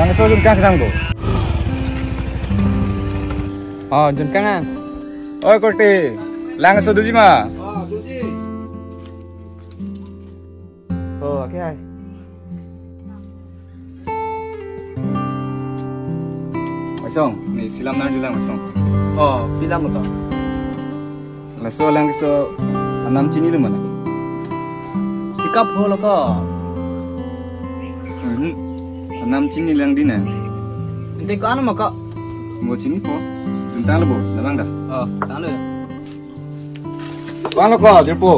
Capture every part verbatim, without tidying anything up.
Langso junkang sedang ko. Oh, junkang ah. Oi, korte. Langso doji ma? Oh, doji. Oh, okay, hai. Maisong, ne isi alam nangjulang, Maisong. Oh, pi alam ko? Laso Langso anam chinilo ma nang? Sikap ho lo ko. Hmm. Anam chinilang di nang. Ante ko-an ma ko? Mo chinipo. Juntang lo bo, labang da. Oh, tanglo. Bang lo ko, jirpo.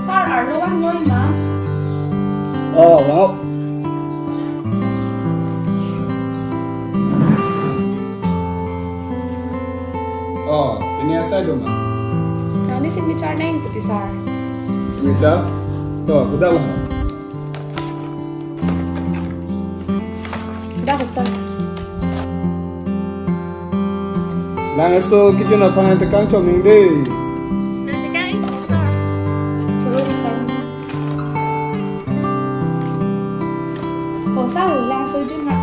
Sir, arlo vangnoi ma? Oh, vang. Oh, pini asai do ma? Nangli signature nangpuji, sir. Signature? To, kuda lo. Dah, sir. Langso kejun aphan nangtekang choming de. Nangtekang, sir. Choro, sir. Oh, sir, Langso jun na.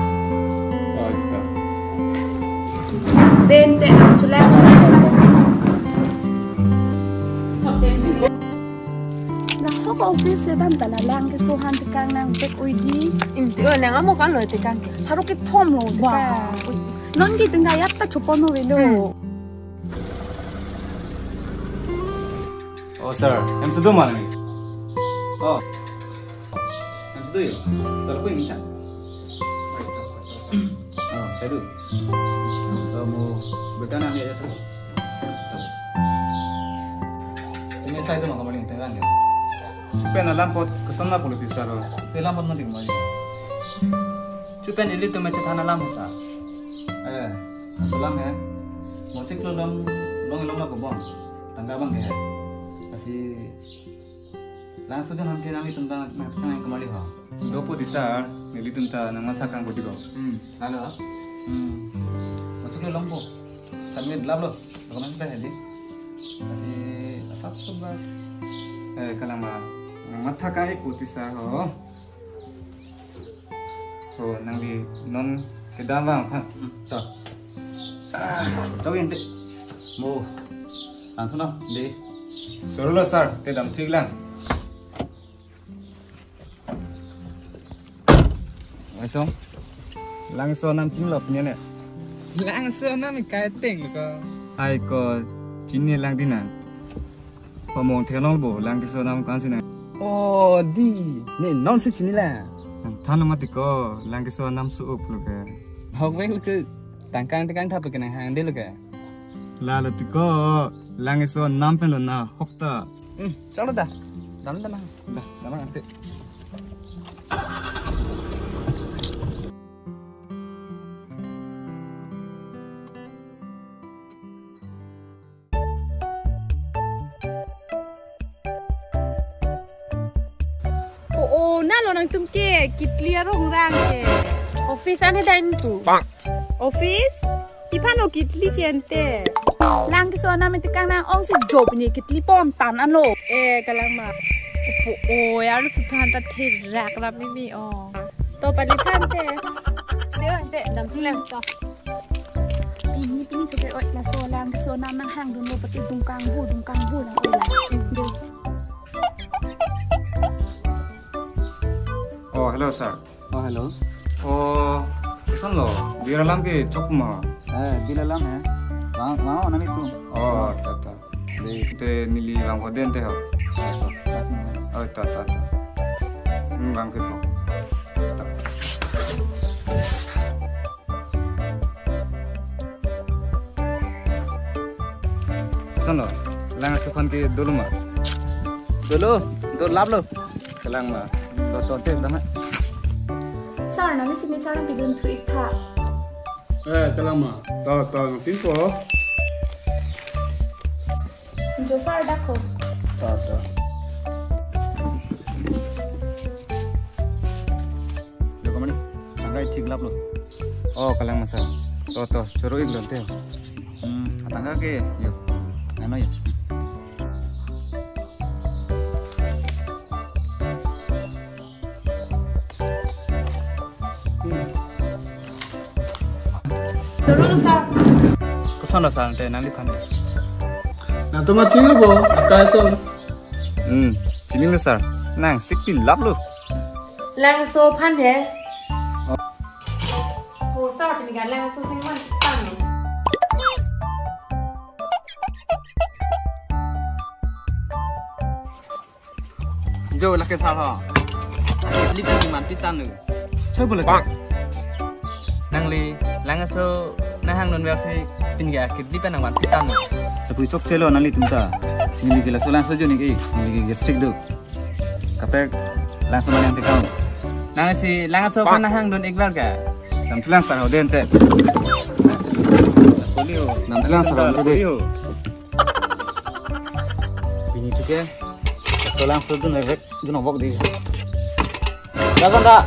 Oh, iya. Den te, chulang. Lahok office sedam ta la Langso aphan tekang nangpek oidi. Imti o nang amo kan lo tekang ke. Haro kethom lo tekang. Wah. Non ke tengah yap ta chupon lo velo. Hmm. Oh, sir. Em sudo ma nang? Oh. Em sudo yo. Talo ko ini ta. Oh, saya tu. Kamu berkenan ya tu. Tumi sai tu maka maling tengah ya. Chupen alam pot kesan na politis aro. Alam pot mati kemari. Chupen ili tu macet hana alam sa. Eh, salam ya. Mocik lo long long long na kobong. Tangga bang ya. Asi Langso jan hangke nangli tentang nang nang kemali ha. Dopo di sir, neli tenta nangmathakang bodi ko. Hmm, halo. Hmm. Mocik lo long po. Submit lap lo. Dokumen ta heli. Asi asap sobat. Eh, kalang ma. Nangmathakang ik poti sir ho. Oh, nangli non kedam vang phan. Hmm, to. Ah, to ente. Mo. Langsung no, de. Choro lo sir, te damthik lang. Maisong. Langso anam chinilo punya ne. Langso anam ikai teng lo ko. Hai ko chinilang di nang. Pamong theklong bo, Langso anam ko-an si nang. Oh, di. Ne non si chinilang. Than mati ko, Langso anam su up lo ke. Hok vek lo ke, tangkang tangkang thap ke nang hang de lo ke. Lalo ti ko, Langso anam pen lo na, hok ta. Hmm, chalo da. Dam dam. Da, dam ante. O, o, nalo nangtum ke, kitli arong rang ke. Office ane dai pu. Office? Iphan o kitli ke ante. Langso anam tekang nang ong si job ni kitli pon tan ano. Eh, kalang ma. Opo, o, ya lo suthan ta therak rap mimi o. To pali phan te. Deo ante, damthik lang to. Pini, pini to ke oi, laso Langso anam nanghang dun lo pati dungkang bu, dungkang bu lang oi la. Deo. Oh, hello, sir. Oh, hello. Oh, koson lo, bill alam ke chok ma? Eh, bill alam he. Vang, vang, nani tu. Oh, ta, ta. Dei. Te neli vang ko den te ho. Oh, ta, ta, ta. Hmm, vang ke po. Ta. Koson lo, Langso aphan ke dolo ma? Dolo, do lap lo. Kalang ma. To, to, te, dam ha. Sir, nangli signature nangpidun thu ik tha. Eh, kalang ma. To, to, nangpin po. Jo sir, dak ho. To, to. Dokumani, tangka ithik lap lo. Oh, kalang ma sir. To, to, choro ik lo te. Hmm, atangka ke, yo. Ano yo. Dorong sir. Koson lo sir, te nangliphan. Nangtum ma chinglu bo, akai son. Hmm, chinglu sir. Nang sikpi lap lo. Langso aphan he. Oh sir, pini ke Langso singwan tang. Jo lake sir ho. Lipen man ti tanu. Choi bo lake. Nangli Langso nahang non versi pini ke akit lipen nang man ti tanu. Tapi chokche lo nanglitum ta. Neli ke laso Langso ajoine ke, neli ke gastric do. Kaprek Langso mane nangtekang. Nangsi Langso aphan nahang dun ekbar ke. Nangtum lang sir ho den te. Nangtum lang sir ho den te. Pini tu ke. Laso Langso dun lek dun obok di. Dagan da.